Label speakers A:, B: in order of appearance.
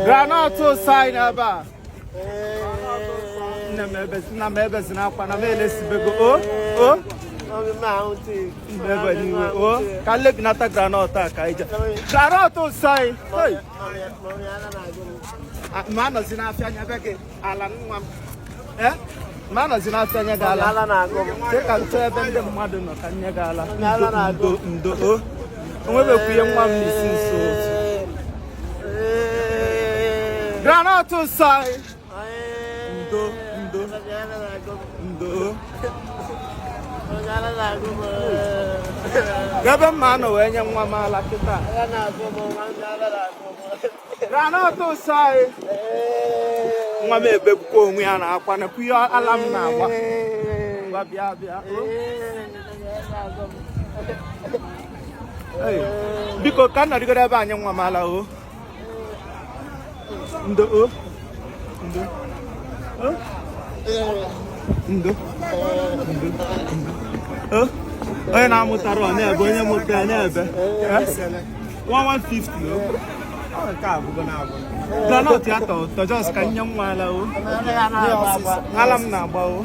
A: Groundnut ụsọ anyị n'ebe a. Nne m ebezi, nna m ebezina akwa na m elesibego o o ebe n'iwe o ka m lebinata groundnut a ka anyị je groundnut ụsọ anyị. Hey! Ma anọzi n'afịa anya be gị ala nwa m. Eh? Ma anọzi n'afịa nye gị ala. Dị ka m chọọ ebe ndị mmadụ nọ ka m nye gị ala. Ndo ndo ndo o. Onwebekwu ihe nwa m n'isi nso. Groundnut ụsọ anyị. Ndo ndo ndo o. Ebe m ma anọ wee nye nwa m ala kịta. Groundnut ụsọ anyị. Nwa m ebegbukwa onwe ya na akwa nakwa ihe ala m na-agba. Ngwa bịa bịa. Biko ka m nọrịgoro ebe a nye nwa m ala o. Ndo o. Ndo. O. Ndo. Ndo. Ndo. O. Onye na-amụtara ọ na-ebe onye mụta ya na-ebe. 1150 o. Nke a abụgo na abụ. Groundnut ya tọ ụtọ just ka m nye nwa ala o. Ala m na-agba o.